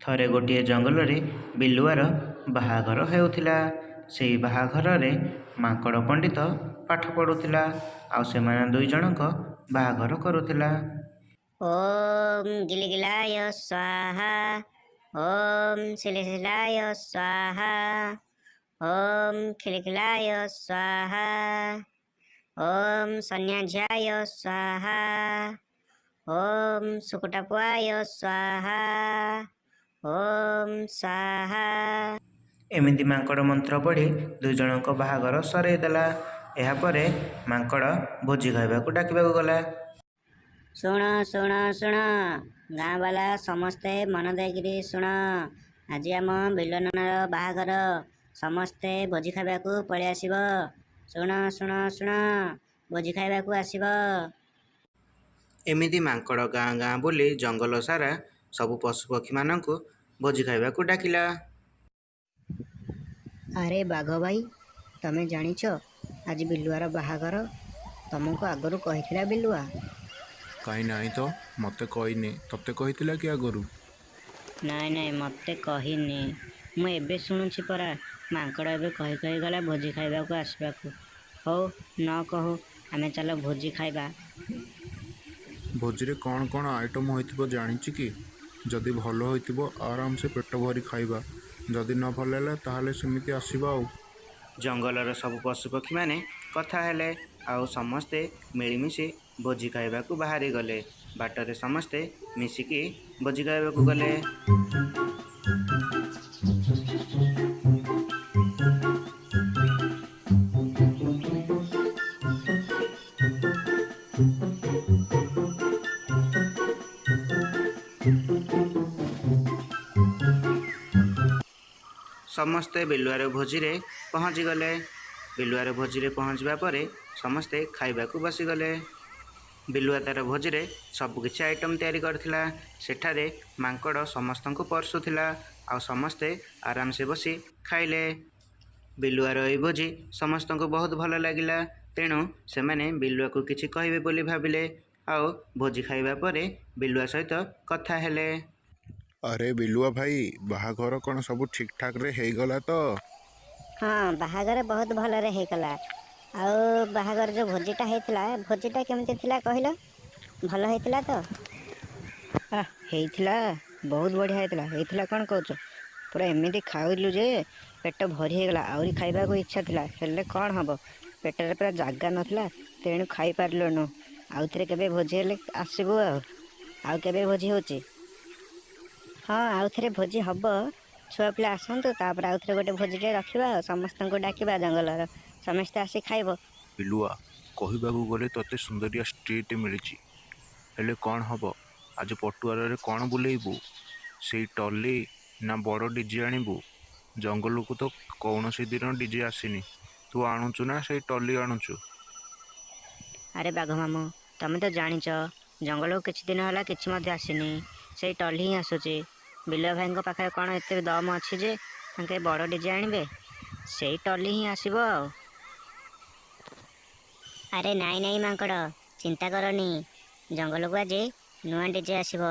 ଥରେ ଗୋଟିଏ ଜଙ୍ଗଲରେ ବିଲୁଆର ବାହାଘର ହେଉଥିଲା। ସେଇ ବାହାଘରରେ ମାଙ୍କଡ଼ ପଣ୍ଡିତ ପାଠ ପଢ଼ୁଥିଲା ଆଉ ସେମାନେ ଦୁଇ ଜଣଙ୍କ ବାହାଘର କରୁଥିଲା। ଓମ୍ ଗିଲିଗିଲାୟ ସ୍ୱାହା, ଓମ୍ ସିଲିସିଲାୟ ସ୍ୱାହା, ଓମ୍ ଖିଲିଖିଲାୟ ସ୍ୱାହା, ଓମ୍ ସନ୍ୟାଝ୍ୟାୟ ସ୍ୱାହା, ଓମ୍ ଶୁକୁଟାପୁଆୟ ସ୍ୱାହା, ଓମ୍ ସ୍ୱାହା। ଏମିତି ମାଙ୍କଡ଼ ମନ୍ତ୍ର ପଢ଼ି ଦୁଇ ଜଣଙ୍କ ବାହାଘର ସରେଇ ଦେଲା। ଏହାପରେ ମାଙ୍କଡ଼ ଭୋଜି ଖାଇବାକୁ ଡାକିବାକୁ ଗଲା। ଶୁଣ ଶୁଣ ଶୁଣ, ଗାଁ ବାଲା ସମସ୍ତେ ମନ ଦେଇକିରି ଶୁଣ, ଆଜି ଆମ ବିଲୁଆ ନନାର ବାହାଘର, ସମସ୍ତେ ଭୋଜି ଖାଇବାକୁ ପଳେଇ ଆସିବ। ଶୁଣ ଶୁଣ ଶୁଣ, ଭୋଜି ଖାଇବାକୁ ଆସିବ। ଏମିତି ମାଙ୍କଡ଼ ଗାଁ ଗାଁ ବୁଲି ଜଙ୍ଗଲ ସାରା ସବୁ ପଶୁପକ୍ଷୀମାନଙ୍କୁ ଭୋଜି ଖାଇବାକୁ ଡାକିଲା। ଆରେ ବାଘ ଭାଇ, ତମେ ଜାଣିଛ ଆଜି ବିଲୁଆର ବାହାଘର? ତମକୁ ଆଗରୁ କହିଥିଲା ବିଲୁଆ? କାଇଁ ନାଇଁ ତ, ମୋତେ କହିନି। ତତେ କହିଥିଲା କି ଆଗରୁ? ନାଇଁ ନାଇଁ, ମୋତେ କହିନି, ମୁଁ ଏବେ ଶୁଣୁଛି ପରା। ମାଙ୍କଡ଼ ଏବେ କହି କହି ଗଲା ଭୋଜି ଖାଇବାକୁ ଆସିବାକୁ। ହଉ ନ କହୁ, ଆମେ ଚାଲ ଭୋଜି ଖାଇବା। ଭୋଜିରେ କ'ଣ କ'ଣ ଆଇଟମ୍ ହୋଇଥିବ ଜାଣିଛି କି? ଯଦି ଭଲ ହୋଇଥିବ ଆରାମସେ ପେଟ ଭରି ଖାଇବା, ଯଦି ନ ଭଲ ହେଲା ତାହେଲେ ସେମିତି ଆସିବା ଆଉ। ଜଙ୍ଗଲର ସବୁ ପଶୁପକ୍ଷୀମାନେ କଥା ହେଲେ ଆଉ ସମସ୍ତେ ମିଳିମିଶି ଭୋଜି ଖାଇବାକୁ ବାହାରି ଗଲେ। ବାଟରେ ସମସ୍ତେ ମିଶିକି ଭୋଜି ଖାଇବାକୁ ଗଲେ। ସମସ୍ତେ ବିଲୁଆର ଭୋଜିରେ ପହଞ୍ଚିଗଲେ। ବିଲୁଆର ଭୋଜିରେ ପହଞ୍ଚିବା ପରେ ସମସ୍ତେ ଖାଇବାକୁ ବସିଗଲେ। ବିଲୁଆ ତାର ଭୋଜିରେ ସବୁକିଛି ଆଇଟମ୍ ତିଆରି କରିଥିଲା। ସେଠାରେ ମାଙ୍କଡ଼ ସମସ୍ତଙ୍କୁ ପରସୁଥିଲା ଆଉ ସମସ୍ତେ ଆରାମସେ ବସି ଖାଇଲେ। ବିଲୁଆର ଏହି ଭୋଜି ସମସ୍ତଙ୍କୁ ବହୁତ ଭଲ ଲାଗିଲା। ତେଣୁ ସେମାନେ ବିଲୁଆକୁ କିଛି କହିବେ ବୋଲି ଭାବିଲେ ଆଉ ଭୋଜି ଖାଇବା ପରେ ବିଲୁଆ ସହିତ କଥା ହେଲେ। ଆରେ ବିଲୁଆ ଭାଇ, ବାହାଘର କ'ଣ ସବୁ ଠିକଠାକରେ ହେଇଗଲା ତ? ହଁ, ବାହାଘର ବହୁତ ଭଲରେ ହେଇଗଲା। ଆଉ ବାହାଘର ଯେଉଁ ଭୋଜିଟା ହେଇଥିଲା, ଭୋଜିଟା କେମିତି ଥିଲା କହିଲ? ଭଲ ହେଇଥିଲା ତ? ହେଇଥିଲା, ବହୁତ ବଢ଼ିଆ ହେଇଥିଲା। ହେଇଥିଲା କ'ଣ କହୁଛ? ପୁରା ଏମିତି ଖାଇଲୁ ଯେ ପେଟ ଭରି ହେଇଗଲା। ଆହୁରି ଖାଇବାକୁ ଇଚ୍ଛା ଥିଲା, ହେଲେ କ'ଣ ହେବ, ପେଟରେ ପୁରା ଜାଗା ନଥିଲା, ତେଣୁ ଖାଇପାରିଲୁନୁ। ଆଉ ଥରେ କେବେ ଭୋଜି ହେଲେ ଆସିବୁ। ଆଉ କେବେ ଭୋଜି ହେଉଛି? ହଁ, ଆଉ ଥରେ ଭୋଜି ହେବ। ଛୁଆ ପିଲା ଆସନ୍ତୁ, ତାପରେ ଆଉ ଥରେ ଗୋଟେ ଭୋଜିଟେ ରଖିବା ଆଉ ସମସ୍ତଙ୍କୁ ଡାକିବା, ଜଙ୍ଗଲର ସମସ୍ତେ ଆସି ଖାଇବ। ବିଲୁଆ, କହିବାକୁ ଗଲେ ତୋତେ ସୁନ୍ଦରିଆ ସ୍ତ୍ରୀଟେ ମିଳିଛି, ହେଲେ କ'ଣ ହେବ, ଆଜି ପଟୁଆରରେ କ'ଣ ବୁଲେଇବୁ? ସେଇ ଟଲି ନା ବଡ଼ ଡିଜେ ଆଣିବୁ? ଜଙ୍ଗଲକୁ ତ କୌଣସି ଦିନ ଡିଜେ ଆସିନି। ତୁ ଆଣୁଛୁ ନା ସେଇ ଟଲି ଆଣୁଛୁ? ଆରେ ବାଘ ମାମୁଁ, ତମେ ତ ଜାଣିଛ ଜଙ୍ଗଲକୁ କିଛି ଦିନ ହେଲା କିଛି ମଧ୍ୟ ଆସିନି, ସେଇ ଟଲି ହିଁ ଆସୁଛି। ବିଲୁଆ ଭାଇଙ୍କ ପାଖରେ କ'ଣ ଏତେ ଦମ ଅଛି ଯେ ତାଙ୍କେ ବଡ଼ ଡିଜେ ଆଣିବେ? ସେଇ ଟଲି ହିଁ ଆସିବ ଆଉ। ଆରେ ନାଇଁ ନାଇଁ ମାଙ୍କଡ଼, ଚିନ୍ତା କରନି, ଜଙ୍ଗଲକୁ ଆଜି ନୂଆ ଡିଜେ ଆସିବ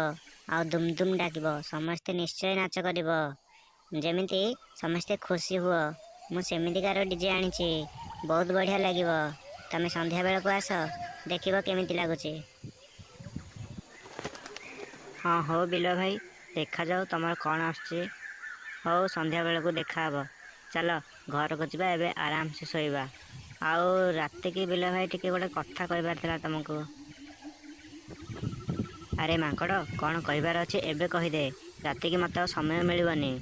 ଆଉ ଦୁମ୍ ଦୁମ୍ ଡାକିବ, ସମସ୍ତେ ନିଶ୍ଚୟ ନାଚ କରିବ, ଯେମିତି ସମସ୍ତେ ଖୁସି ହୁଅ। ମୁଁ ସେମିତିକାର ଡିଜେ ଆଣିଛି, ବହୁତ ବଢ଼ିଆ ଲାଗିବ। ତମେ ସନ୍ଧ୍ୟାବେଳକୁ ଆସ, ଦେଖିବ କେମିତି ଲାଗୁଛି। ହଁ ହଉ ବିଲୁଆ ଭାଇ, ଦେଖାଯାଉ ତମର କ'ଣ ଆସୁଛି। ହଉ, ସନ୍ଧ୍ୟାବେଳକୁ ଦେଖାହେବ। ଚାଲ ଘରକୁ ଯିବା, ଏବେ ଆରାମସେ ଶୋଇବା। ଆଉ ରାତିକି ବିଲୁଆ ଭାଇ ଟିକେ ଗୋଟେ କଥା କହିବାର ଥିଲା ତମକୁ। ଆରେ ମାଙ୍କଡ଼, କ'ଣ କହିବାର ଅଛି ଏବେ କହିଦେ, ରାତିକି ମୋତେ ଆଉ ସମୟ ମିଳିବନି।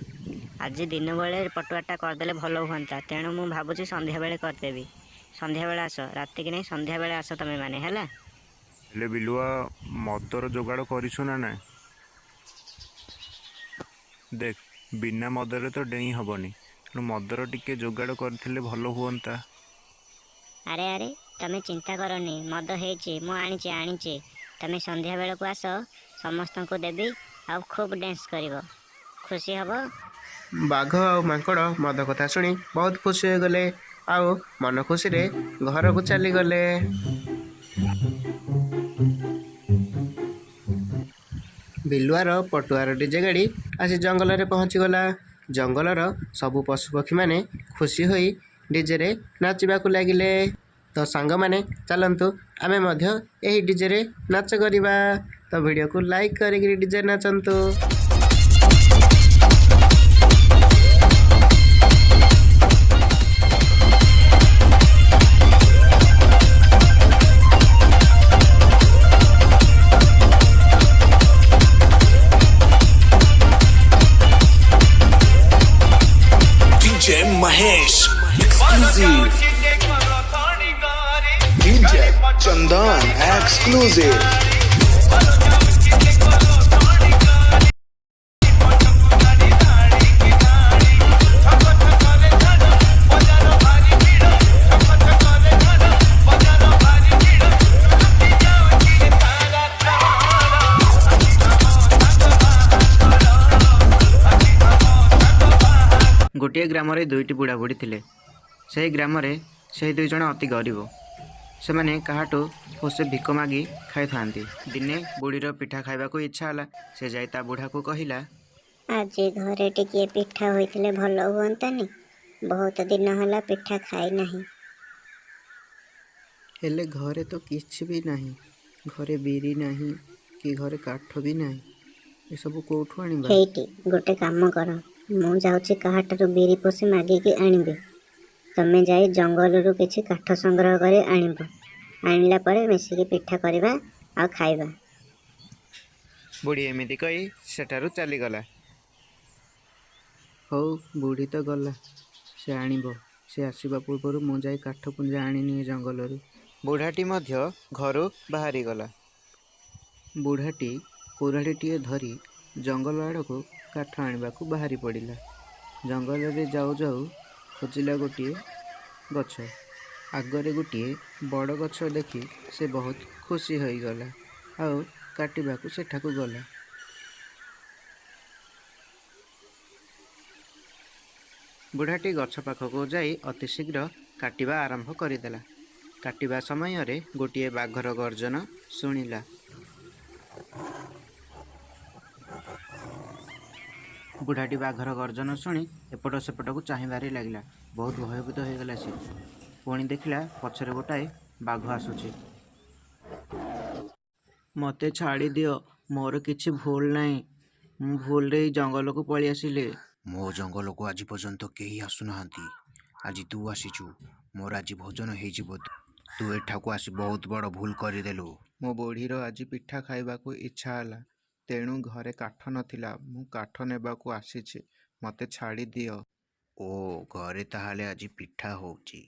ଆଜି ଦିନ ବେଳେ ପଟୁଆରଟା କରିଦେଲେ ଭଲ ହୁଅନ୍ତା, ତେଣୁ ମୁଁ ଭାବୁଛି ସନ୍ଧ୍ୟାବେଳେ କରିଦେବି। ସନ୍ଧ୍ୟାବେଳେ ଆସ, ରାତିକି ନାହିଁ, ସନ୍ଧ୍ୟାବେଳେ ଆସ ତମେମାନେ, ହେଲା? ହେଲେ ବିଲୁଆ, ମଦର ଯୋଗାଡ଼ କରିଛୁ ନା ନାଇଁ? ଦେଖ, ବିନା ମଦରେ ତ ଡେଇଁ ହେବନି, ତେଣୁ ମଦର ଟିକେ ଯୋଗାଡ଼ କରିଥିଲେ ଭଲ ହୁଅନ୍ତା। ଆରେ ଆରେ, ତମେ ଚିନ୍ତା କରନି, ମଦ ହେଇଛି, ମୁଁ ଆଣିଛି ଆଣିଛି। ତମେ ସନ୍ଧ୍ୟାବେଳକୁ ଆସ, ସମସ୍ତଙ୍କୁ ଦେବି ଆଉ ଖୁବ୍ ଡ୍ୟାନ୍ସ କରିବ, ଖୁସି ହେବ। ବାଘ ଆଉ ମାଙ୍କଡ଼ ମଦ କଥା ଶୁଣି ବହୁତ ଖୁସି ହୋଇଗଲେ ଆଉ ମନ ଖୁସିରେ ଘରକୁ ଚାଲିଗଲେ। ବିଲୁଆର ପଟୁଆର ଡିଜେ ଗାଡ଼ି ଆସି ଜଙ୍ଗଲରେ ପହଞ୍ଚିଗଲା। ଜଙ୍ଗଲର ସବୁ ପଶୁପକ୍ଷୀମାନେ ଖୁସି ହୋଇ ଡିଜେରେ ନାଚିବାକୁ ଲାଗିଲେ। ତ ସାଙ୍ଗମାନେ, ଚାଲନ୍ତୁ ଆମେ ମଧ୍ୟ ଏହି ଡିଜେରେ ନାଚ କରିବା। ତ ଭିଡ଼ିଓକୁ ଲାଇକ୍ କରିକିରି DJ ନାଚନ୍ତୁ। DJ Mahesh exclusive. DJ Chandan exclusive. ଗୋଟିଏ ଗ୍ରାମରେ ଦୁଇଟି ବୁଢ଼ାବୁଢ଼ୀ ଥିଲେ। ସେହି ଗ୍ରାମରେ ସେହି ଦୁଇ ଜଣ ଅତି ଗରିବ। ସେମାନେ କାହାଠୁ ହୋସେ ଭିକ ମାଗି ଖାଇଥାନ୍ତି। ଦିନେ ବୁଢ଼ୀର ପିଠା ଖାଇବାକୁ ଇଚ୍ଛା ହେଲା। ସେ ଯାଇ ତା ବୁଢ଼ାକୁ କହିଲା, ଆଜି ଘରେ ଟିକିଏ ପିଠା ହୋଇଥିଲେ ଭଲ ହୁଅନ୍ତାନି? ବହୁତ ଦିନ ହେଲା ପିଠା ଖାଇନାହିଁ। ହେଲେ ଘରେ ତ କିଛି ବି ନାହିଁ। ଘରେ ବିରି ନାହିଁ କି ଘରେ କାଠ ବି ନାହିଁ। ଏସବୁ କେଉଁଠୁ ଆଣିବା? ହେଇଟି, ଗୋଟେ କାମ କର। ମୁଁ ଯାଉଛି କାହାଠାରୁ ବିରି ପୋଷେ ମାଗିକି ଆଣିବି। ତମେ ଯାଇ ଜଙ୍ଗଲରୁ କିଛି କାଠ ସଂଗ୍ରହ କରି ଆଣିବ। ଆଣିଲା ପରେ ମିଶିକି ପିଠା କରିବା ଆଉ ଖାଇବା। ବୁଢ଼ୀ ଏମିତି କହି ସେଠାରୁ ଚାଲିଗଲା। ହଉ, ବୁଢ଼ୀ ତ ଗଲା, ସେ ଆଣିବ। ସେ ଆସିବା ପୂର୍ବରୁ ମୁଁ ଯାଇ କାଠ ପୁଞ୍ଜା ଆଣିନିଏ ଜଙ୍ଗଲରୁ। ବୁଢ଼ାଟି ମଧ୍ୟ ଘରୁ ବାହାରିଗଲା। ବୁଢ଼ାଟି କୁରାଢ଼ୀଟିଏ ଧରି ଜଙ୍ଗଲ ଆଡ଼କୁ କାଠ ଆଣିବାକୁ ବାହାରି ପଡ଼ିଲା। ଜଙ୍ଗଲରେ ଯାଉ ଯାଉ ଖୋଜିଲା ଗୋଟିଏ ଗଛ। ଆଗରେ ଗୋଟିଏ ବଡ଼ ଗଛ ଦେଖି ସେ ବହୁତ ଖୁସି ହୋଇଗଲା ଆଉ କାଟିବାକୁ ସେଠାକୁ ଗଲା। ବୁଢ଼ାଟି ଗଛ ପାଖକୁ ଯାଇ ଅତି ଶୀଘ୍ର କାଟିବା ଆରମ୍ଭ କରିଦେଲା। କାଟିବା ସମୟରେ ଗୋଟିଏ ବାଘର ଗର୍ଜନ ଶୁଣିଲା। ବୁଢ଼ାଟି ବାଘର ଗର୍ଜନ ଶୁଣି ଏପଟ ସେପଟକୁ ଚାହିଁବାରେ ଲାଗିଲା। ବହୁତ ଭୟଭୀତ ହୋଇଗଲା ସେ। ପୁଣି ଦେଖିଲା, ପଛରେ ଗୋଟାଏ ବାଘ ଆସୁଛି। ମୋତେ ଛାଡ଼ିଦିଅ, ମୋର କିଛି ଭୁଲ ନାହିଁ। ମୁଁ ଭୁଲରେ ଏଇ ଜଙ୍ଗଲକୁ ପଳେଇ ଆସିଲି। ମୋ ଜଙ୍ଗଲକୁ ଆଜି ପର୍ଯ୍ୟନ୍ତ କେହି ଆସୁନାହାନ୍ତି। ଆଜି ତୁ ଆସିଛୁ। ମୋର ଆଜି ଭୋଜନ ହେଇଯିବ। ତୁ ଏଠାକୁ ଆସି ବହୁତ ବଡ଼ ଭୁଲ କରିଦେଲୁ। ମୋ ବୁଢ଼ୀର ଆଜି ପିଠା ଖାଇବାକୁ ଇଚ୍ଛା ହେଲା। ତେଣୁ ଘରେ କାଠ ନଥିଲା, ମୁଁ କାଠ ନେବାକୁ ଆସିଛି। ମୋତେ ଛାଡ଼ିଦିଅ। ଓ, ଘରେ ତାହେଲେ ଆଜି ପିଠା ହେଉଛି।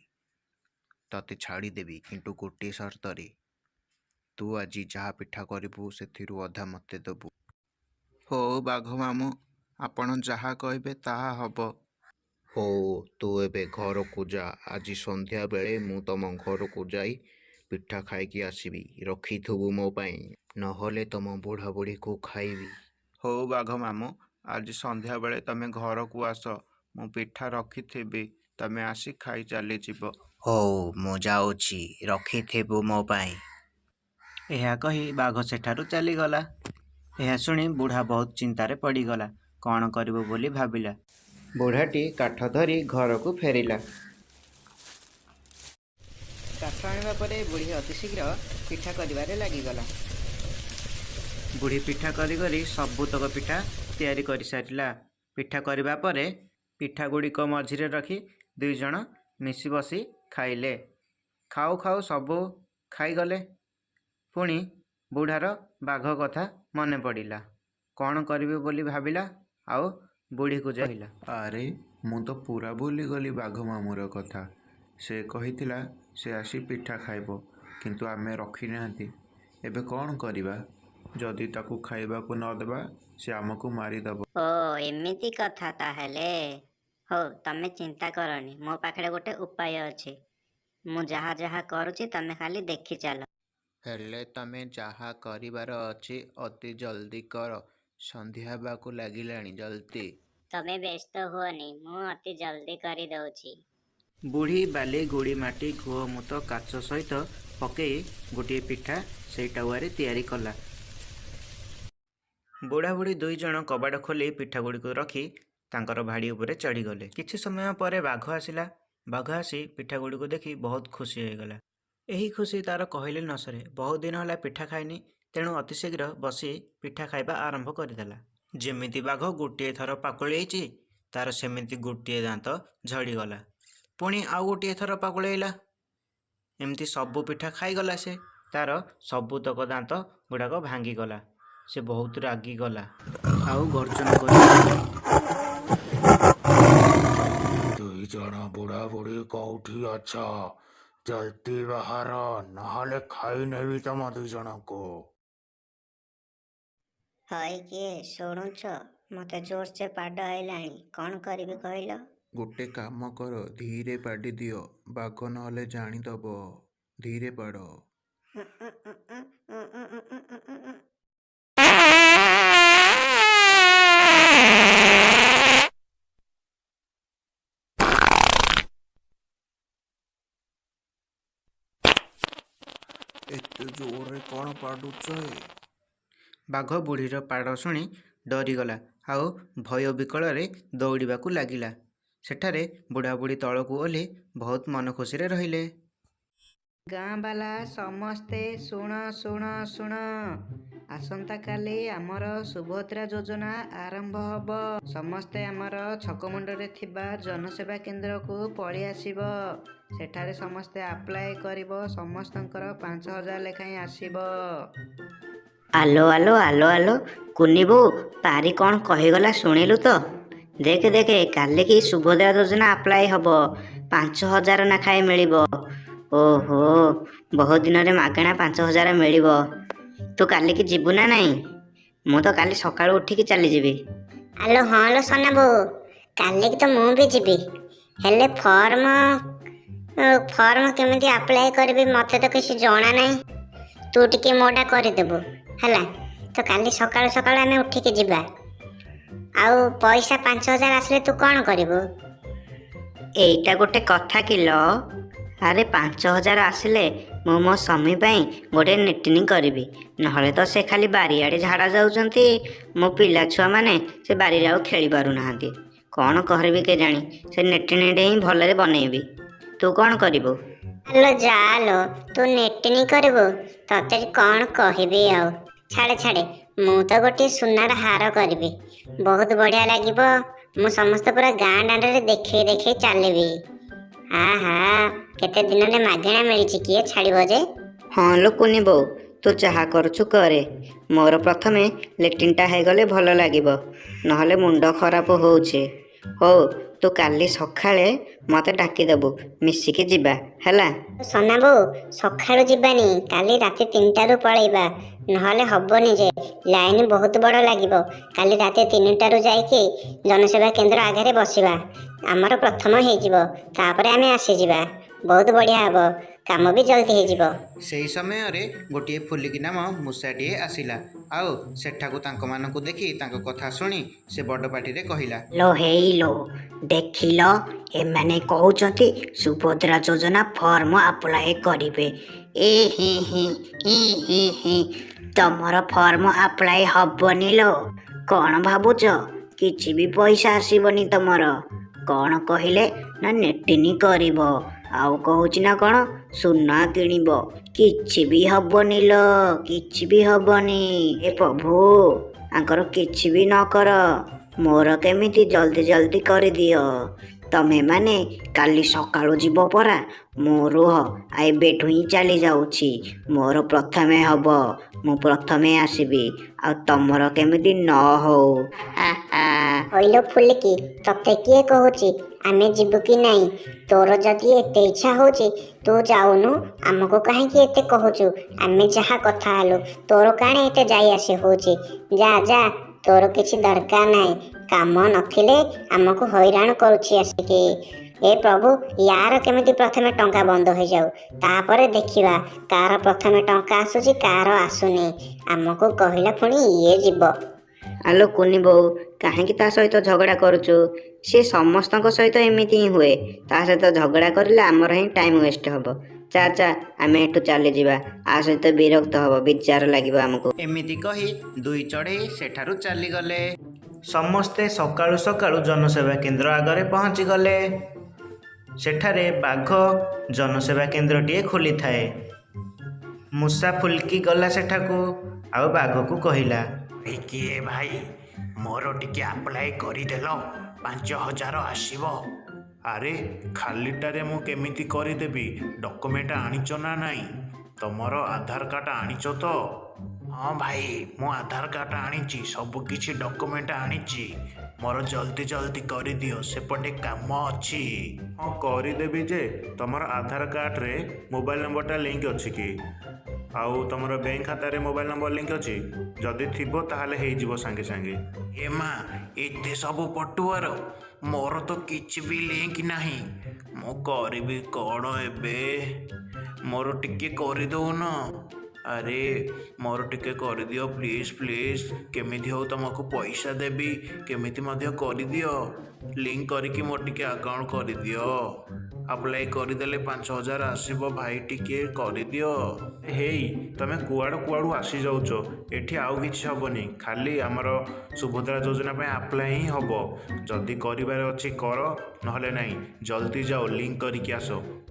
ତତେ ଛାଡ଼ିଦେବି, କିନ୍ତୁ ଗୋଟିଏ ସର୍ତ୍ତରେ। ତୁ ଆଜି ଯାହା ପିଠା କରିବୁ, ସେଥିରୁ ଅଧା ମୋତେ ଦେବୁ। ହଉ ବାଘ ମାମୁଁ, ଆପଣ ଯାହା କହିବେ ତାହା ହବ। ହଉ, ତୁ ଏବେ ଘରକୁ ଯା। ଆଜି ସନ୍ଧ୍ୟାବେଳେ ମୁଁ ତମ ଘରକୁ ଯାଇ ପିଠା ଖାଇକି ଆସିବି। ରଖିଥିବୁ ମୋ ପାଇଁ, ନହେଲେ ତମ ବୁଢ଼ା ବୁଢ଼ୀକୁ ଖାଇବି। ହଉ ବାଘ ମାମୁଁ, ଆଜି ସନ୍ଧ୍ୟାବେଳେ ତମେ ଘରକୁ ଆସ। ମୁଁ ପିଠା ରଖିଥିବି, ତମେ ଆସି ଖାଇ ଚାଲିଯିବ। ହଉ, ମୁଁ ଯାଉଛି। ରଖିଥିବୁ ମୋ ପାଇଁ। ଏହା କହି ବାଘ ସେଠାରୁ ଚାଲିଗଲା। ଏହା ଶୁଣି ବୁଢ଼ା ବହୁତ ଚିନ୍ତାରେ ପଡ଼ିଗଲା। କ'ଣ କରିବ ବୋଲି ଭାବିଲା। ବୁଢ଼ାଟି କାଠ ଧରି ଘରକୁ ଫେରିଲା। କାଠ ଆଣିବା ପରେ ବୁଢ଼ୀ ଅତି ଶୀଘ୍ର ପିଠା କରିବାରେ ଲାଗିଗଲା। ବୁଢ଼ୀ ପିଠା କରି କରି ସବୁତକ ପିଠା ତିଆରି କରିସାରିଲା। ପିଠା କରିବା ପରେ ପିଠା ଗୁଡ଼ିକ ମଝିରେ ରଖି ଦୁଇ ଜଣ ମିଶି ବସି ଖାଇଲେ। ଖାଉ ଖାଉ ସବୁ ଖାଇଗଲେ। ପୁଣି ବୁଢ଼ାର ବାଘ କଥା ମନେ ପଡ଼ିଲା। କ'ଣ କରିବି ବୋଲି ଭାବିଲା ଆଉ ବୁଢ଼ୀକୁ ଯାଇ କହିଲା, ଆରେ, ମୁଁ ତ ପୁରା ଭୁଲିଗଲି ବାଘ ମାମୁଁର କଥା। ସେ କହିଥିଲା ସେ ଆସି ପିଠା ଖାଇବ, କିନ୍ତୁ ଆମେ ରଖିନାହାନ୍ତି। ଏବେ କ'ଣ କରିବା? ଯଦି ତାକୁ ଖାଇବାକୁ ନ ଦେବା, ସେ ଆମକୁ ମାରିଦେବ। ଓ, ଏମିତି କଥା ତାହେଲେ। ହଉ, ତମେ ଚିନ୍ତା କରନି, ମୋ ପାଖରେ ଗୋଟେ ଉପାୟ ଅଛି। ମୁଁ ଯାହା ଯାହା କରୁଛି, ତମେ ଖାଲି ଦେଖି ଚାଲ। ହେଲେ ତମେ ଯାହା କରିବାର ଅଛି ଅତି ଜଲ୍ଦି କର। ସନ୍ଧ୍ୟା ହେବାକୁ ଲାଗିଲାଣି, ଜଲ୍ଦି। ତମେ ବ୍ୟସ୍ତ ହୁଅନି, ମୁଁ ଅତି ଜଲ୍ଦି କରିଦଉଛି। ବୁଢ଼ୀ ବାଲି, ଗୋଡ଼ି, ମାଟି, ଘୁଅ, ମୁତ, କାଚ ସହିତ ପକେଇ ଗୋଟିଏ ପିଠା ସେଇ ଟାୱାରେ ତିଆରି କଲା। ବୁଢ଼ାବୁଢ଼ୀ ଦୁଇ ଜଣ କବାଟ ଖୋଲି ପିଠାଗୁଡ଼ିକୁ ରଖି ତାଙ୍କର ଭାଡ଼ି ଉପରେ ଚଢ଼ିଗଲେ। କିଛି ସମୟ ପରେ ବାଘ ଆସିଲା। ବାଘ ଆସି ପିଠାଗୁଡ଼ିକୁ ଦେଖି ବହୁତ ଖୁସି ହୋଇଗଲା। ଏହି ଖୁସି ତାର କହିଲେ ନ ସରେ। ବହୁତ ଦିନ ହେଲା ପିଠା ଖାଇନି, ତେଣୁ ଅତିଶୀଘ୍ର ବସି ପିଠା ଖାଇବା ଆରମ୍ଭ କରିଦେଲା। ଯେମିତି ବାଘ ଗୋଟିଏ ଥର ପାକୁଳେଇଛି, ତାର ସେମିତି ଗୋଟିଏ ଦାନ୍ତ ଝଡ଼ିଗଲା। ପୁଣି ଆଉ ଗୋଟିଏ ଥର ପାକୁଳେଇଲା। ଏମିତି ସବୁ ପିଠା ଖାଇଗଲା ସେ। ତାର ସବୁତକ ଦାନ୍ତ ଗୁଡ଼ାକ ଭାଙ୍ଗିଗଲା। ସେ ବହୁତ ରାଗିଗଲା ଆଉ ଗର୍ଜନ କରି କହିଲା, ଦୁଇ ଜଣ ବୁଢ଼ା ବୁଢ଼ୀ କୋଉଠି ଅଛ? ଜଲ୍ଦି ବାହାର, ନହେଲେ ଖାଇନେବି ତମ ଦୁଇ ଜଣଙ୍କୁ। ହଇ କିଏ ଶୁଣୁଛ? ମୋତେ ଜୋରସେ ପାଡ଼ ଆଇଲାଣି, କ'ଣ କରିବି କହିଲ? ଗୋଟେ କାମ କର, ଧୀରେ ପାଡ଼ି ଦିଅ, ବାଘ ନହେଲେ ଜାଣିଦବ। ଧୀରେ ପାଡ଼। ଏତେ ଜୋରରେ କ'ଣ ପାଡୁଛ ଏ? ବାଘ ବୁଢ଼ୀର ପାଡ଼ ଶୁଣି ଡରିଗଲା ଆଉ ଭୟ ବିକଳରେ ଦୌଡ଼ିବାକୁ ଲାଗିଲା। ସେଠାରେ ବୁଢ଼ାବୁଢ଼ୀ ତଳକୁ ଓହ୍ଲେଇ ବହୁତ ମନ ଖୁସିରେ ରହିଲେ। ଗାଁବାଲା ସମସ୍ତେ ଶୁଣ ଶୁଣ ଶୁଣ, ଆସନ୍ତାକାଲି ଆମର ସୁଭଦ୍ରା ଯୋଜନା ଆରମ୍ଭ ହେବ। ସମସ୍ତେ ଆମର ଛକମୁଣ୍ଡରେ ଥିବା ଜନସେବା କେନ୍ଦ୍ରକୁ ପଳେଇ ଆସିବ। ସେଠାରେ ସମସ୍ତେ ଆପ୍ଲାଏ କରିବ। ସମସ୍ତଙ୍କର 5000 ଲେଖାଏଁ ଆସିବ। ଆଲୋ ଆଲୋ ଆଲୋ ଆଲୋ, କୁନି ବୋଉ, ପାରି କ'ଣ କହିଗଲା ଶୁଣିଲୁ ତ? ଦେଖେ ଦେଖେ, କାଲିକି ସୁଭଦ୍ରା ଯୋଜନା ଆପ୍ଲାଏ ହେବ, 5000 ଲେଖାଏଁ ମିଳିବ। ଓହୋ, ବହୁତ ଦିନରେ ମାଗଣା 5000 ମିଳିବ। ତୁ କାଲିକି ଯିବୁ ନା ନାହିଁ? ମୁଁ ତ କାଲି ସକାଳୁ ଉଠିକି ଚାଲିଯିବି। ଆଲୋ ହଁ ଲୋ ସନା ବୋଉ, କାଲିକି ତ ମୁଁ ବି ଯିବି। ହେଲେ ଫର୍ମ କେମିତି ଆପ୍ଲାଏ କରିବି ମୋତେ ତ କିଛି ଜଣା ନାହିଁ। ତୁ ଟିକେ ମୋଟା କରିଦେବୁ ହେଲା ତ? କାଲି ସକାଳୁ ସକାଳୁ ଆମେ ଉଠିକି ଯିବା। ଆଉ ପଇସା 5000 ଆସିଲେ ତୁ କ'ଣ କରିବୁ? ଏଇଟା ଗୋଟେ କଥା କିଲ? ଆରେ, 5000 ଆସିଲେ ମୁଁ ମୋ ସ୍ୱାମୀ ପାଇଁ ଗୋଟେ ନେଟିନି କରିବି। ନହେଲେ ତ ସେ ଖାଲି ବାରିଆଡ଼େ ଝାଡ଼ା ଯାଉଛନ୍ତି। ମୋ ପିଲା ଛୁଆମାନେ ସେ ବାରିରେ ଆଉ ଖେଳି ପାରୁନାହାନ୍ତି। କ'ଣ କରିବି କେଜାଣି? ସେ ନେଟିନିଟେ ହିଁ ଭଲରେ ବନେଇବି। ତୁ କ'ଣ କରିବୁ? ଆଲୋ ଯା ଲୋ, ତୁ ନେଟିନି କରିବୁ? ତତେ କ'ଣ କହିବି ଆଉ, ଛାଡ଼େ ଛାଡ଼େ। ମୁଁ ତ ଗୋଟିଏ ସୁନାର ହାର କରିବି, ବହୁତ ବଢ଼ିଆ ଲାଗିବ। ମୁଁ ସମସ୍ତେ ପୁରା ଗାଁ ଦାଣ୍ଡରେ ଦେଖେଇ ଦେଖେଇ ଚାଲିବି। ଆହା, କେତେ ଦିନରେ ମାଗଣା ମିଳିଛି, କିଏ ଛାଡ଼ିବ ଯେ? ହଁ ଲୋ କୁନି ବୋଉ, ତୁ ଯାହା କରୁଛୁ କରେ, ମୋର ପ୍ରଥମେ ଲାଟ୍ରିନ୍ଟା ହେଇଗଲେ ଭଲ ଲାଗିବ, ନହେଲେ ମୁଣ୍ଡ ଖରାପ ହେଉଛି। ହଉ, ତୁ କାଲି ସକାଳେ ମୋତେ ଡାକିଦେବୁ, ମିଶିକି ଯିବା, ହେଲା? ସନା ବୋଉ, ସକାଳୁ ଯିବାନି, କାଲି ରାତି 3ଟାରୁ ପଳେଇବା। ନହେଲେ ହବନି ଯେ, ଲାଇନ ବହୁତ ବଡ଼ ଲାଗିବ। କାଲି ରାତି 3ଟାରୁ ଯାଇକି ଜନସେବା କେନ୍ଦ୍ର ଆଗରେ ବସିବା, ଆମର ପ୍ରଥମ ହେଇଯିବ, ତାପରେ ଆମେ ଆସିଯିବା। ବହୁତ ବଢ଼ିଆ ହବ, କାମ ବି ଜଲ୍ଦି ହେଇଯିବ। ସେହି ସମୟରେ ଗୋଟିଏ ଫୁଲିକି ନାମ ମୂଷାଟିଏ ଆସିଲା ଆଉ ସେଠାକୁ ତାଙ୍କମାନଙ୍କୁ ଦେଖି, ତାଙ୍କ କଥା ଶୁଣି ସେ ବଡ଼ ପାଟିରେ କହିଲା, ଲୋ ହେଇଲୋ, ଦେଖିଲ, ଏମାନେ କହୁଛନ୍ତି ସୁଭଦ୍ରା ଯୋଜନା ଫର୍ମ ଆପ୍ଲାଏ କରିବେ। ଏ ହି ହି ହି ହି ହି, ତମର ଫର୍ମ ଆପ୍ଲାଏ ହବନି ଲୋ। କ'ଣ ଭାବୁଛ? କିଛି ବି ପଇସା ଆସିବନି ତମର। କ'ଣ କହିଲେ ନା ନେଟିନି କରିବ, ଆଉ କହୁଛି ନା କ'ଣ ସୁନା କିଣିବ। କିଛି ବି ହବନି ଲୋ, କିଛି ବି ହବନି। ଏ ପ୍ରଭୁ, ଆଙ୍କର କିଛି ବି ନ କର, ମୋର କେମିତି ଜଲ୍ଦି ଜଲ୍ଦି କରିଦିଅ। ତମେ ମାନେ କାଲି ସକାଳୁ ଯିବ ପରା? ମୁଁ ରୁହ, ଏବେଠୁ ହିଁ ଚାଲି ଯାଉଛି। ମୋର ପ୍ରଥମେ ହବ, ମୁଁ ପ୍ରଥମେ ଆସିବି, ଆଉ ତମର କେମିତି ନ ହଉ। ହା ହା। କହିଲ ଫୁଲିକି, ତତେ କିଏ କହୁଛି ଆମେ ଯିବୁ କି ନାହିଁ? ତୋର ଯଦି ଏତେ ଇଚ୍ଛା ହଉଛି ତୁ ଯାଉନୁ, ଆମକୁ କାହିଁକି ଏତେ କହୁଛୁ? ଆମେ ଯାହା କଥା ହେଲୁ, ତୋର କାଣ ଏତେ ଯାଇ ଆସି ହଉଛି? ଯା ଯା, ତୋର କିଛି ଦରକାର ନାହିଁ। କାମ ନଥିଲେ ଆମକୁ ହଇରାଣ କରୁଛି ଆସିକି। ଏ ପ୍ରଭୁ, ୟାର କେମିତି ପ୍ରଥମେ ଟଙ୍କା ବନ୍ଦ ହେଇଯାଉ, ତାପରେ ଦେଖିବା କାହାର ପ୍ରଥମେ ଟଙ୍କା ଆସୁଛି କାହାର ଆସୁନି। ଆମକୁ କହିଲା ପୁଣି ଇଏ ଯିବ। ଆଲୋ କୁନି ବୋଉ, କାହିଁକି ତା ସହିତ ଝଗଡ଼ା କରୁଛୁ? ସିଏ ସମସ୍ତଙ୍କ ସହିତ ଏମିତି ହିଁ ହୁଏ। ତା ସହିତ ଝଗଡ଼ା କରିଲେ ଆମର ହିଁ ଟାଇମ୍ ୱେଷ୍ଟ ହେବ। ଚା ଚା, ଆମେ ଏଠୁ ଚାଲିଯିବା। ଆ ସହିତ ବିରକ୍ତ ହବ, ବିଜାର ଲାଗିବ ଆମକୁ। ଏମିତି କହି ଦୁଇ ଚଢ଼େଇ ସେଠାରୁ ଚାଲିଗଲେ। ସମସ୍ତେ ସକାଳୁ ସକାଳୁ ଜନସେବା କେନ୍ଦ୍ର ଆଗରେ ପହଞ୍ଚିଗଲେ। ସେଠାରେ ବାଘ ଜନସେବା କେନ୍ଦ୍ରଟିଏ ଖୋଲିଥାଏ। ମୂଷା ଫୁଲକି ଗଲା ସେଠାକୁ ଆଉ ବାଘକୁ କହିଲା, ଏ କିଏ ଭାଇ, ମୋର ଟିକେ ଆପ୍ଲାଏ କରିଦେଲ, 5000 ଆସିବ। ଆରେ ଖାଲିଟାରେ ମୁଁ କେମିତି କରିଦେବି? ଡକୁମେଣ୍ଟ ଆଣିଛ ନା ନାହିଁ? ତମର ଆଧାର କାର୍ଡ଼ ଆଣିଛ ତ? ହଁ ଭାଇ, ମୁଁ ଆଧାର କାର୍ଡ଼ ଆଣିଛି, ସବୁ କିଛି ଡକୁମେଣ୍ଟ ଆଣିଛି। ମୋର ଜଲ୍ଦି ଜଲ୍ଦି କରିଦିଅ, ସେପଟେ କାମ ଅଛି। ହଁ କରିଦେବି ଯେ, ତମର ଆଧାର କାର୍ଡ଼ରେ ମୋବାଇଲ ନମ୍ବରଟା ଲିଙ୍କ ଅଛି କି? ଆଉ ତମର ବ୍ୟାଙ୍କ ଖାତାରେ ମୋବାଇଲ ନମ୍ବର ଲିଙ୍କ ଅଛି? ଯଦି ଥିବ ତାହେଲେ ହେଇଯିବ ସାଙ୍ଗେ ସାଙ୍ଗେ। ଏ ମା, ଏତେ ସବୁ ପଟୁଆର, ମୋର ତ କିଛି ବି ଲିଙ୍କ ନାହିଁ। ମୁଁ କରିବି କ'ଣ ଏବେ? ମୋର ଟିକେ କରିଦଉନ। ଆରେ ମୋର ଟିକେ କରିଦିଅ ପ୍ଲିଜ୍ ପ୍ଲିଜ୍। କେମିତି ହଉ ତମକୁ ପଇସା ଦେବି, କେମିତି ମଧ୍ୟ କରିଦିଅ। ଲିଙ୍କ କରିକି ମୋର ଟିକେ ଆକାଉଣ୍ଟ କରିଦିଅ। ଆପ୍ଲାଏ କରିଦେଲେ 5000 ଆସିବ ଭାଇ, ଟିକେ କରିଦିଅ। ହେଇ, ତମେ କୁଆଡ଼ୁ କୁଆଡ଼ୁ ଆସିଯାଉଛ। ଏଠି ଆଉ କିଛି ହେବନି, ଖାଲି ଆମର ସୁଭଦ୍ରା ଯୋଜନା ପାଇଁ ଆପ୍ଲାଏ ହିଁ ହେବ। ଯଦି କରିବାର ଅଛି କର, ନହେଲେ ନାହିଁ। ଜଲ୍ଦି ଯାଅ, ଲିଙ୍କ କରିକି ଆସ।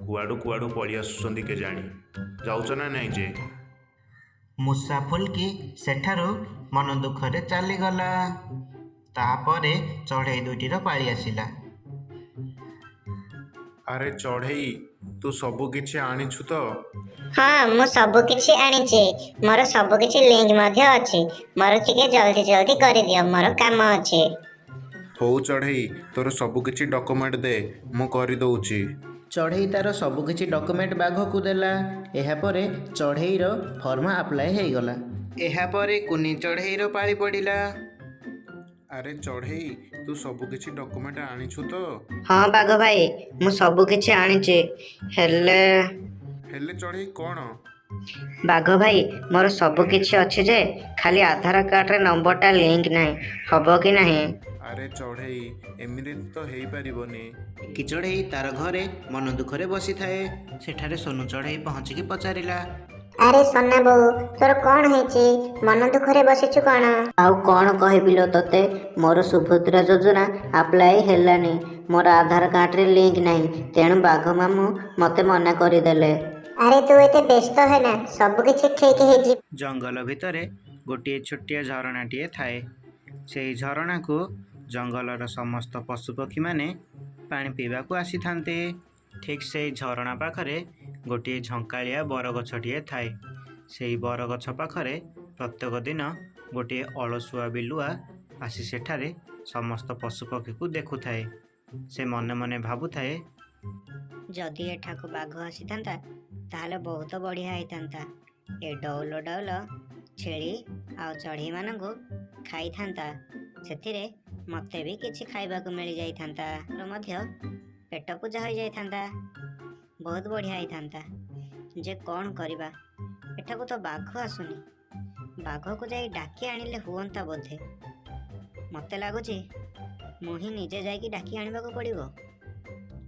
କୁଆଡ଼ୁ କୁଆଡ଼ୁ ପଳେଇ ଆସୁଛନ୍ତି କେଜାଣି। ଯାଉଛ ନା ନାହିଁ ଯେ? ମୂଷା ଫୁଲକି ସେଠାରୁ ମନ ଦୁଃଖରେ ଚାଲିଗଲା। ତାପରେ ଚଢ଼େଇ ଦୁଇଟିର ପାଳି ଆସିଲା। ଆରେ ଚଢ଼େଇ, ତୁ ସବୁ କିଛି ଆଣିଛୁ ତ? ହଁ, ମୁଁ ସବୁ କିଛି ଆଣିଛି। ମୋର ସବୁ କିଛି ଲିଙ୍କ ମଧ୍ୟ ଅଛି। ମୋର ଟିକେ ଜଲ୍ଦି ଜଲ୍ଦି କରିଦିଅ, ମୋର କାମ ଅଛି। ହଉ ଚଢ଼େଇ, ତୋର ସବୁ କିଛି ଡକୁମେଣ୍ଟ ଦେ, ମୁଁ କରିଦେଉଛି। ଚଢ଼େଇ ତାର ସବୁକିଛି ଡକୁମେଣ୍ଟ ବାଘକୁ ଦେଲା। ଏହାପରେ ଚଢ଼େଇର ଫର୍ମ ଆପ୍ଲାଏ ହେଇଗଲା। ଏହାପରେ କୁନି ଚଢ଼େଇର ପାଳି ପଡ଼ିଲା। ଆରେ ଚଢ଼େଇ, ତୁ ସବୁ କିଛି ଡକୁମେଣ୍ଟ ଆଣିଛୁ ତ? ହଁ ବାଘ ଭାଇ, ମୁଁ ସବୁ କିଛି ଆଣିଛି, ହେଲେ ହେଲେ ଚଢ଼େଇ କ'ଣ? ବାଘ ଭାଇ, ମୋର ସବୁ କିଛି ଅଛି ଯେ, ଖାଲି ଆଧାର କାର୍ଡ଼ରେ ନମ୍ବରଟା ଲିଙ୍କ ନାହିଁ। ହବ କି ନାହିଁ? ଆରେ ଚଢ଼େଇ, ଏମିତି ତ ହେଇପାରିବନି। ଟିକି ଚଢ଼େଇ ତାର ଘରେ ମନ ଦୁଃଖରେ ବସିଥାଏ। ସେଠାରେ ସୋନୁ ଚଢ଼େଇ ପହଞ୍ଚିକି ପଚାରିଲା, ଆରେ ସନା ବୋଉ, ତୋର କ'ଣ ହେଇଛି? ମନ ଦୁଃଖରେ ବସିଛୁ କ'ଣ? ଆଉ କ'ଣ କହିବି ଲୋ ତୋତେ, ମୋର ସୁଭଦ୍ରା ଯୋଜନା ଆପ୍ଲାଏ ହେଲାନି। ମୋର ଆଧାର କାର୍ଡ଼ରେ ଲିଙ୍କ ନାହିଁ, ତେଣୁ ବାଘ ମାମୁଁ ମୋତେ ମନା କରିଦେଲେ। ଆରେ ତୁ ଏତେ ବ୍ୟସ୍ତ ହେନା, ସବୁ କିଛି ଠିକ ହେଇଯିବ। ଜଙ୍ଗଲ ଭିତରେ ଗୋଟିଏ ଛୋଟିଆ ଝରଣାଟିଏ ଥାଏ। ସେହି ଝରଣାକୁ ଜଙ୍ଗଲର ସମସ୍ତ ପଶୁପକ୍ଷୀମାନେ ପାଣି ପିଇବାକୁ ଆସିଥାନ୍ତି। ଠିକ୍ ସେଇ ଝରଣା ପାଖରେ ଗୋଟିଏ ଝଙ୍କାଳିଆ ବରଗଛଟିଏ ଥାଏ। ସେଇ ବରଗଛ ପାଖରେ ପ୍ରତ୍ୟେକ ଦିନ ଗୋଟିଏ ଅଳସୁଆ ବିଲୁଆ ଆସି ସେଠାରେ ସମସ୍ତ ପଶୁପକ୍ଷୀକୁ ଦେଖୁଥାଏ। ସେ ମନେ ମନେ ଭାବୁଥାଏ, ଯଦି ଏଠାକୁ ବାଘ ଆସିଥାନ୍ତା ତାହେଲେ ବହୁତ ବଢ଼ିଆ ହେଇଥାନ୍ତା। ଏ ଡଉଲ ଡଉଲ ଛେଳି ଆଉ ଚଢ଼େଇମାନଙ୍କୁ ଖାଇଥାନ୍ତା। ସେଥିରେ ମୋତେ ବି କିଛି ଖାଇବାକୁ ମିଳିଯାଇଥାନ୍ତା, ମୋର ମଧ୍ୟ ପେଟ ପୂଜା ହୋଇଯାଇଥାନ୍ତା। ବହୁତ ବଢ଼ିଆ ହେଇଥାନ୍ତା ଯେ କ'ଣ କରିବା, ଏଠାକୁ ତ ବାଘ ଆସୁନି। ବାଘକୁ ଯାଇ ଡାକି ଆଣିଲେ ହୁଅନ୍ତା ବୋଧେ। ମୋତେ ଲାଗୁଛି ମୁଁ ହିଁ ନିଜେ ଯାଇକି ଡାକି ଆଣିବାକୁ ପଡ଼ିବ,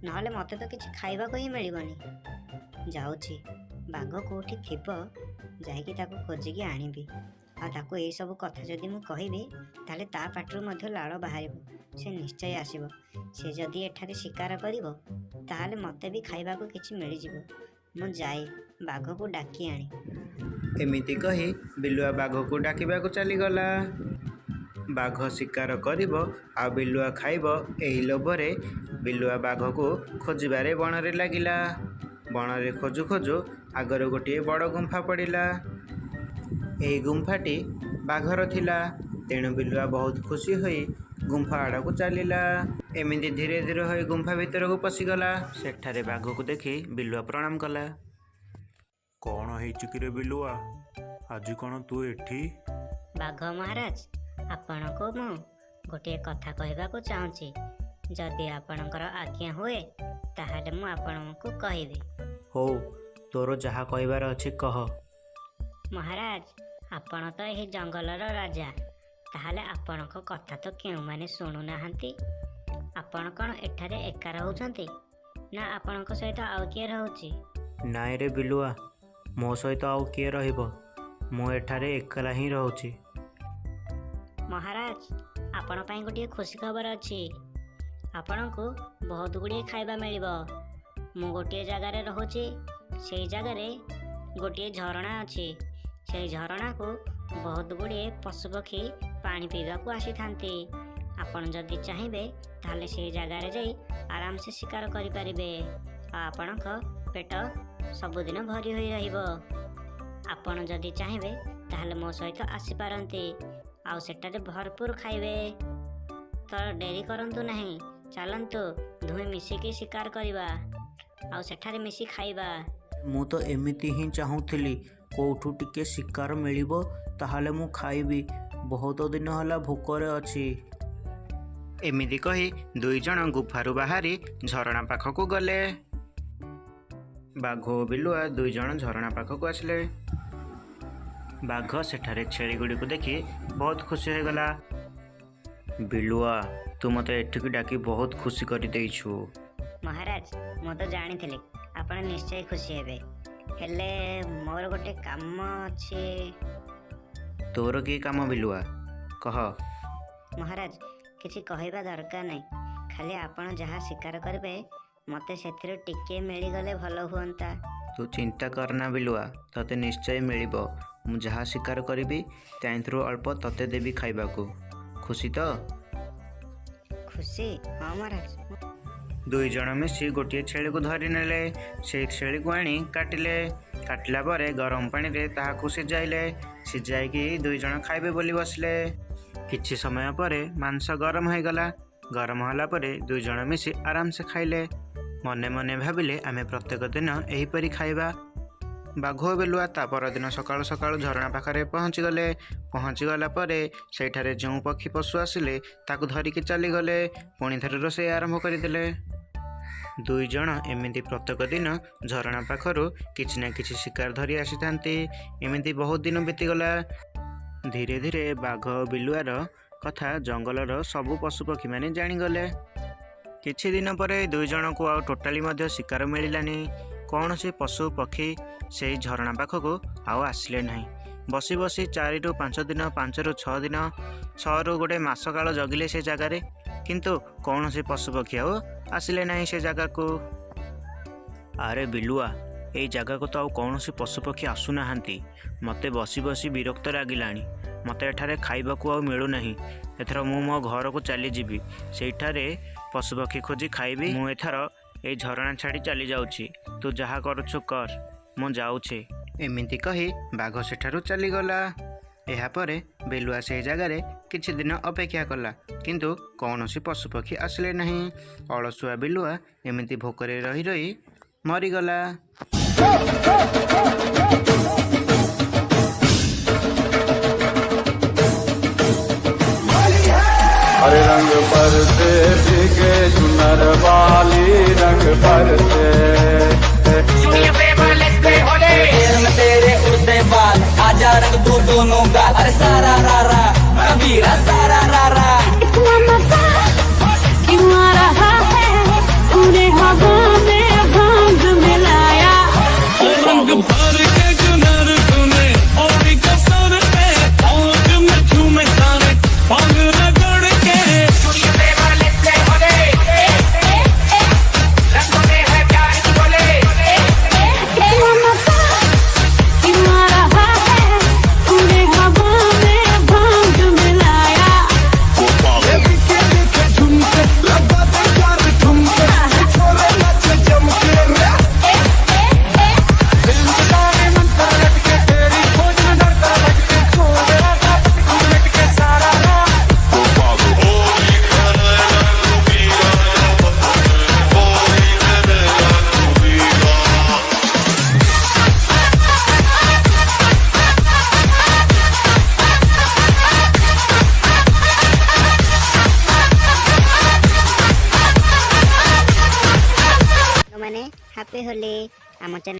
ନହେଲେ ମୋତେ ତ କିଛି ଖାଇବାକୁ ହିଁ ମିଳିବନି। ଯାଉଛି, ବାଘ କେଉଁଠି ଥିବ ଯାଇକି ତାକୁ ଖୋଜିକି ଆଣିବି। ଆଉ ତାକୁ ଏଇସବୁ କଥା ଯଦି ମୁଁ କହିବି ତାହେଲେ ତା ପାଟିରୁ ମଧ୍ୟ ଲାଳ ବାହାରିବ। ସେ ନିଶ୍ଚୟ ଆସିବ। ସେ ଯଦି ଏଠାରେ ଶିକାର କରିବ ତାହେଲେ ମୋତେ ବି ଖାଇବାକୁ କିଛି ମିଳିଯିବ। ମୁଁ ଯାଏ ବାଘକୁ ଡାକି ଆଣି। ଏମିତି କହି ବିଲୁଆ ବାଘକୁ ଡାକିବାକୁ ଚାଲିଗଲା। ବାଘ ଶିକାର କରିବ ଆଉ ବିଲୁଆ ଖାଇବ, ଏହି ଲୋଭରେ ବିଲୁଆ ବାଘକୁ ଖୋଜିବାରେ ବଣରେ ଲାଗିଲା। ବଣରେ ଖୋଜୁ ଖୋଜୁ ଆଗରେ ଗୋଟିଏ ବଡ଼ ଗୁମ୍ଫା ପଡ଼ିଲା। ଏହି ଗୁମ୍ଫାଟି ବାଘର ଥିଲା। ତେଣୁ ବିଲୁଆ ବହୁତ ଖୁସି ହୋଇ ଗୁମ୍ଫା ଆଡ଼କୁ ଚାଲିଲା। ଏମିତି ଧୀରେ ଧୀରେ ହୋଇ ଗୁମ୍ଫା ଭିତରକୁ ପଶିଗଲା। ସେଠାରେ ବାଘକୁ ଦେଖି ବିଲୁଆ ପ୍ରଣାମ କଲା। କ'ଣ ହେଇଛି କିରେ ବିଲୁଆ, ଆଜି କ'ଣ ତୁ ଏଠି? ବାଘ ମହାରାଜ, ଆପଣଙ୍କୁ ମୁଁ ଗୋଟିଏ କଥା କହିବାକୁ ଚାହୁଁଛି। ଯଦି ଆପଣଙ୍କର ଆଜ୍ଞା ହୁଏ ତାହେଲେ ମୁଁ ଆପଣଙ୍କୁ କହିବି। ହଉ, ତୋର ଯାହା କହିବାର ଅଛି କହ। ମହାରାଜ, ଆପଣ ତ ଏହି ଜଙ୍ଗଲର ରାଜା, ତାହେଲେ ଆପଣଙ୍କ କଥା ତ କେଉଁମାନେ ଶୁଣୁନାହାନ୍ତି। ଆପଣ କ'ଣ ଏଠାରେ ଏକା ରହୁଛନ୍ତି ନା ଆପଣଙ୍କ ସହିତ ଆଉ କିଏ ରହୁଛି? ନାଇଁ ରେ ବିଲୁଆ, ମୋ ସହିତ ଆଉ କିଏ ରହିବ? ମୁଁ ଏଠାରେ ଏକଲା ହିଁ ରହୁଛି। ମହାରାଜ, ଆପଣ ପାଇଁ ଗୋଟିଏ ଖୁସି ଖବର ଅଛି। ଆପଣଙ୍କୁ ବହୁତ ଗୁଡ଼ିଏ ଖାଇବା ମିଳିବ। ମୁଁ ଗୋଟିଏ ଜାଗାରେ ରହୁଛି। ସେଇ ଜାଗାରେ ଗୋଟିଏ ଝରଣା ଅଛି। ସେଇ ଝରଣାକୁ ବହୁତ ଗୁଡ଼ିଏ ପଶୁପକ୍ଷୀ ପାଣି ପିଇବାକୁ ଆସିଥାନ୍ତି। ଆପଣ ଯଦି ଚାହିଁବେ, ତାହେଲେ ସେଇ ଜାଗାରେ ଯାଇ ଆରାମସେ ଶିକାର କରିପାରିବେ ଆଉ ଆପଣଙ୍କ ପେଟ ସବୁଦିନ ଭରି ହୋଇ ରହିବ। ଆପଣ ଯଦି ଚାହିଁବେ, ତାହେଲେ ମୋ ସହିତ ଆସିପାରନ୍ତି ଆଉ ସେଠାରେ ଭରପୁର ଖାଇବେ। ତ ଡେରି କରନ୍ତୁ ନାହିଁ, ଚାଲନ୍ତୁ, ଦୁହେଁ ମିଶିକି ଶିକାର କରିବା ଆଉ ସେଠାରେ ମିଶି ଖାଇବା। ମୁଁ ତ ଏମିତି ହିଁ ଚାହୁଁଥିଲି, କେଉଁଠୁ ଟିକେ ଶିକାର ମିଳିବ ତାହେଲେ ମୁଁ ଖାଇବି। ବହୁତ ଦିନ ହେଲା ଭୋକରେ ଅଛି। ଏମିତି କହି ଦୁଇ ଜଣ ଗୁଫାରୁ ବାହାରି ଝରଣା ପାଖକୁ ଗଲେ। ବାଘ ଓ ବିଲୁଆ ଦୁଇ ଜଣ ଝରଣା ପାଖକୁ ଆସିଲେ। ବାଘ ସେଠାରେ ଛେଳି ଗୁଡ଼ିକୁ ଦେଖି ବହୁତ ଖୁସି ହୋଇଗଲା। ବିଲୁଆ, ତୁ ମୋତେ ଏଠିକି ଡାକି ବହୁତ ଖୁସି କରିଦେଇଛୁ। ମହାରାଜ, ମୁଁ ତ ଜାଣିଥିଲି ଆପଣ ନିଶ୍ଚୟ ଖୁସି ହେବେ। ହେଲେ ମୋର ଗୋଟେ କାମ ଅଛି। ତୋର କି କାମ ବିଲୁଆ, କହ। ମହାରାଜ, କିଛି କହିବା ଦରକାର ନାହିଁ। ଖାଲି ଆପଣ ଯାହା ଶିକାର କରିବେ, ମୋତେ ସେଥିରୁ ଟିକିଏ ମିଳିଗଲେ ଭଲ ହୁଅନ୍ତା। ତୁ ଚିନ୍ତା କରନା ବିଲୁଆ, ତୋତେ ନିଶ୍ଚୟ ମିଳିବ। ମୁଁ ଯାହା ଶିକାର କରିବି, ତାଇଁଥିରୁ ଅଳ୍ପ ତୋତେ ଦେବି ଖାଇବାକୁ। ଖୁସି ତ? ଖୁସି, ହଁ ମହାରାଜ। ଦୁଇ ଜଣ ମିଶି ଗୋଟିଏ ଛେଳିକୁ ଧରି ନେଲେ। ସେଇ ଛେଳିକୁ ଆଣି କାଟିଲେ। କାଟିଲା ପରେ ଗରମ ପାଣିରେ ତାହାକୁ ସିଝାଇଲେ। ସିଝାଇକି ଦୁଇ ଜଣ ଖାଇବେ ବୋଲି ବସିଲେ। କିଛି ସମୟ ପରେ ମାଂସ ଗରମ ହୋଇଗଲା। ଗରମ ହେଲା ପରେ ଦୁଇ ଜଣ ମିଶି ଆରାମସେ ଖାଇଲେ। ମନେ ମନେ ଭାବିଲେ, ଆମେ ପ୍ରତ୍ୟେକ ଦିନ ଏହିପରି ଖାଇବା। ବାଘ ଓ ବିଲୁଆ ତା ପରଦିନ ସକାଳୁ ସକାଳୁ ଝରଣା ପାଖରେ ପହଞ୍ଚିଗଲେ। ପହଞ୍ଚିଗଲା ପରେ ସେଇଠାରେ ଯେଉଁ ପକ୍ଷୀ ପଶୁ ଆସିଲେ, ତାକୁ ଧରିକି ଚାଲିଗଲେ। ପୁଣି ଥରେ ରୋଷେଇ ଆରମ୍ଭ କରିଦେଲେ। ଦୁଇ ଜଣ ଏମିତି ପ୍ରତ୍ୟେକ ଦିନ ଝରଣା ପାଖରୁ କିଛି ନା କିଛି ଶିକାର ଧରି ଆସିଥାନ୍ତି। ଏମିତି ବହୁତ ଦିନ ବିତିଗଲା। ଧୀରେ ଧୀରେ ବାଘ ଓ ବିଲୁଆର କଥା ଜଙ୍ଗଲର ସବୁ ପଶୁପକ୍ଷୀମାନେ ଜାଣିଗଲେ। କିଛି ଦିନ ପରେ ଦୁଇ ଜଣଙ୍କୁ ଆଉ ଟୋଟାଲି ମଧ୍ୟ ଶିକାର ମିଳିଲାନି। କୌଣସି ପଶୁ ପକ୍ଷୀ ସେଇ ଝରଣା ପାଖକୁ ଆଉ ଆସିଲେ ନାହିଁ। ବସି ବସି 4ରୁ 5 ଦିନ, 5ରୁ 6 ଦିନ, 6ରୁ ଗୋଟେ ମାସ କାଳ ଜଗିଲେ ସେ ଜାଗାରେ, କିନ୍ତୁ କୌଣସି ପଶୁପକ୍ଷୀ ଆଉ ଆସିଲେ ନାହିଁ ସେ ଜାଗାକୁ। ଆରେ ବିଲୁଆ, ଏଇ ଜାଗାକୁ ତ ଆଉ କୌଣସି ପଶୁପକ୍ଷୀ ଆସୁନାହାନ୍ତି। ମୋତେ ବସି ବସି ବିରକ୍ତ ଲାଗିଲାଣି। ମୋତେ ଏଠାରେ ଖାଇବାକୁ ଆଉ ମିଳୁନାହିଁ। ଏଥର ମୁଁ ମୋ ଘରକୁ ଚାଲିଯିବି। ସେଇଠାରେ ପଶୁପକ୍ଷୀ ଖୋଜି ଖାଇବି। ମୁଁ ଏଥର ଏଇ ଝରଣା ଛାଡ଼ି ଚାଲି ଯାଉଛି। ତୁ ଯାହା କରୁଛୁ କର, ମୁଁ ଯାଉଛି। ଏମିତି କହି ବାଘ ସେଠାରୁ ଚାଲିଗଲା। ଏହାପରେ ବିଲୁଆ ସେଇ ଜାଗାରେ କିଛି ଦିନ ଅପେକ୍ଷା କଲା, କିନ୍ତୁ କୌଣସି ପଶୁପକ୍ଷୀ ଆସିଲେ ନାହିଁ। ଅଳସୁଆ ବିଲୁଆ ଏମିତି ଭୋକରେ ରହି ରହି ମରିଗଲା। हरे रंग बरसे, भीगे चुनर वाली, रंग बरसे। में तेरे उड़ते बाल, आजा रंग दू दोनों गाल। अरे सारा रा रा कबीरा, सारा रा रा।